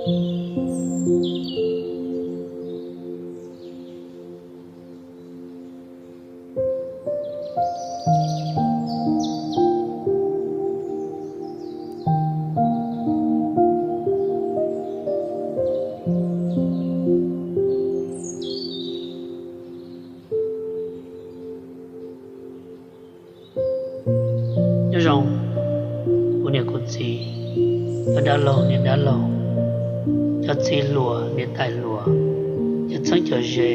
Nyob zoo, kuv niam kuv txiv, cov dab laug niam dab laug, cov txiv hluas niam tais hluas, cov txheeb cov ze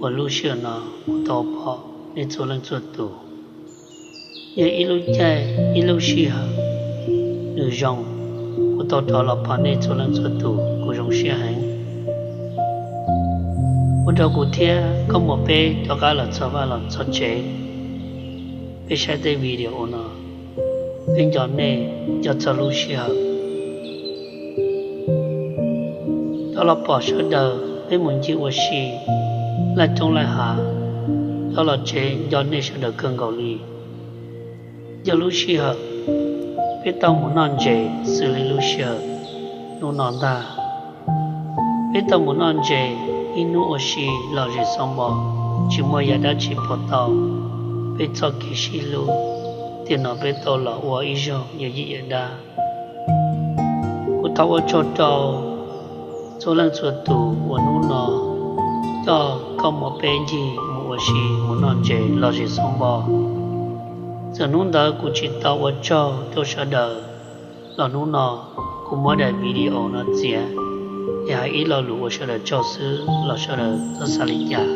uas lub sij hawm no kuv tau pom nej txhua leej txhua tus. Yog ib lub caij ib lub sij hawm nws zoo, kuv tau rov los pom nej txhua leej txhua tus, kuv zoo siab heev. Ua rau kuv thiab koj muam peb rov qab los txog vaj los txog tsev, peb saib tej video no, peb nco nej, nco txog lub sij hawm. Rov los pom sawv daws peb mus ncig ua si, laij roob laij hav, rov los tsev nco nej sawv daws kawg nkaus li. Yog lub sij hawm peb tau mus noj ntses xws li lub sij hawm hnub no ntag. Peb tau mus noj ntses ib hnub ua si lom zem xauv npo, tsis muaj yam dab tsi pauv tau peb txoj kev sib hlub, tiam no peb tau los ua ib zaug yawm yij yawm dab. Kuv thov ua tsaug rau txhua leej txhua tus uas hnub no coj koj muam peb ncig mus ua si mus noj ntses lom zem xauv npo. Txawm hnub ntawd kuv tsis tau ua tsaug rau sawv daws los hnub no kuv muab daim video no txiav es hais ib lo lus ua sawv daws tsaug xwb los sawv daws txhob xav li cas.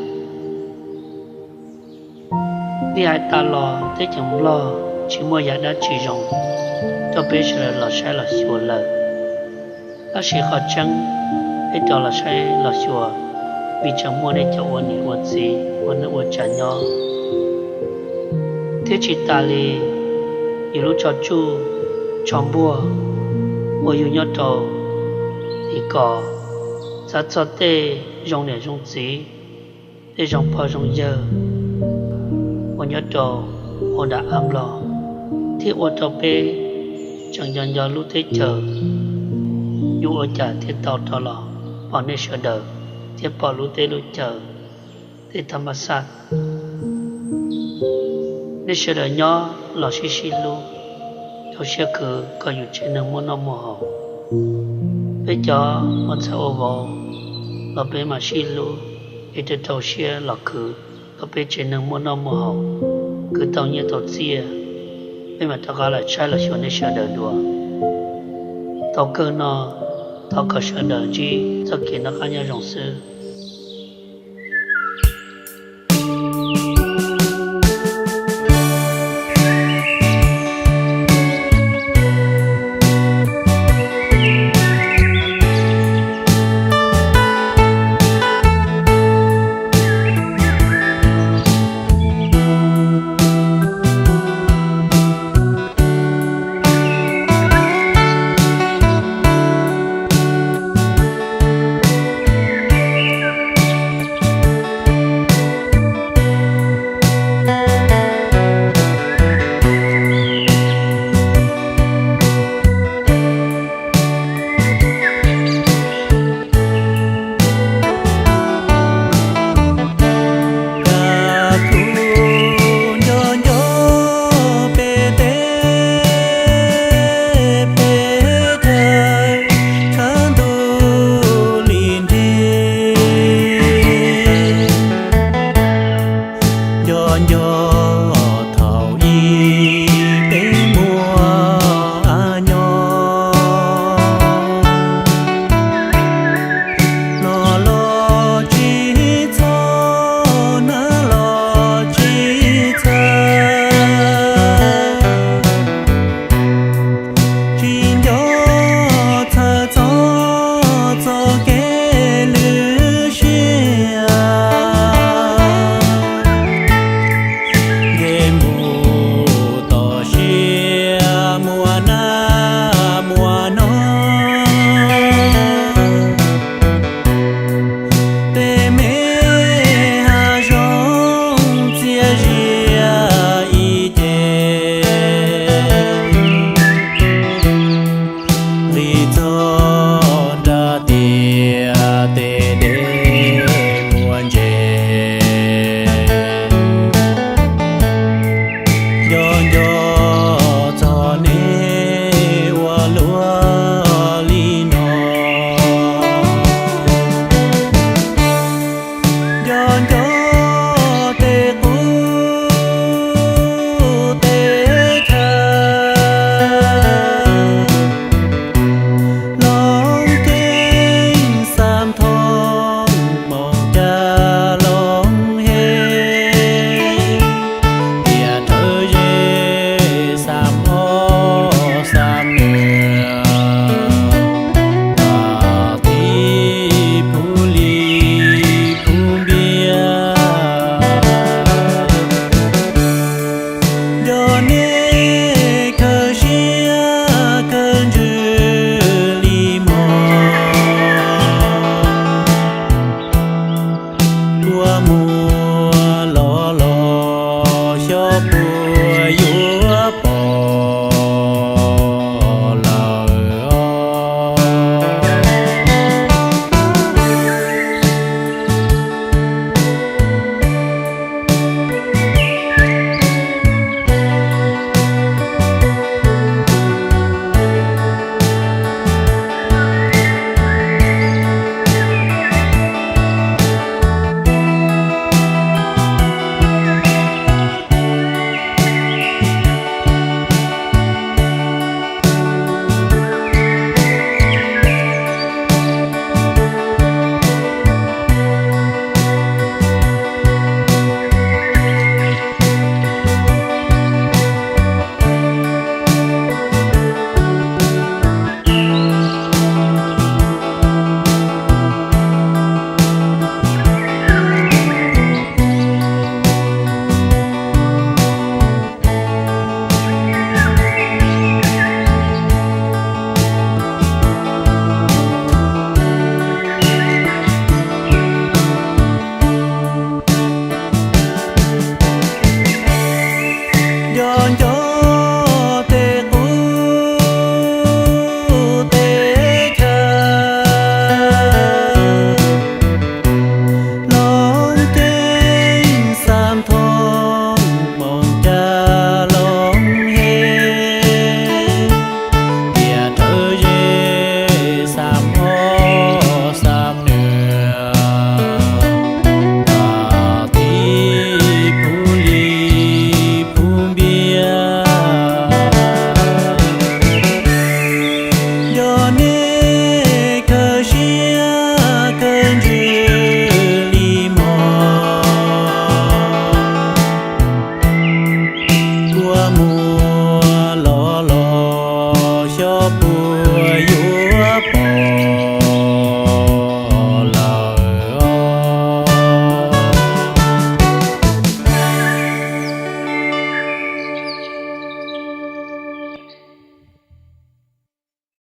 Li hais tas los teb chaws Nplog tsis muaj yam dab tsi zoo rau peb sawv daws los saib los xyuas lawm. Tab sis qhov tseeb peb rov los saib los xyuas vim tseem muaj nej cov ua niam ua txiv ua neej ua tsav nyob. Thiab tsis tas li, yus lub tsho tsuj tsho npuag uas yus nyob rau tim ko, txav txog tej zoo niam zoo txiv, tej zoo pog zoo yawg uas nyob rau hauv daim av Nplog, thiab ua rau peb tseem nco nco lub teb chaws. Yus ua cas thiaj tau rov los pom nej sawv daws thiab pom lub teb lub chaws, tej thaj ma xaj. Nej sawv daws nyob los sib sib hlub, rau siab khwv kom yus tsev neeg muaj noj muaj haus. Peb cov ua ntxhais ua vauv los peb mam sib hlub es rau rau siab los khwv kom peb tsev neeg muaj noj muaj haus, khwv tau nyiaj tau txiaj, peb mam rov qab los saib los xyuas nej sawv daws dua. Thaum kawg no, thov kom sawv daws ntsib txoj kev noj qab nyob zoo xwb.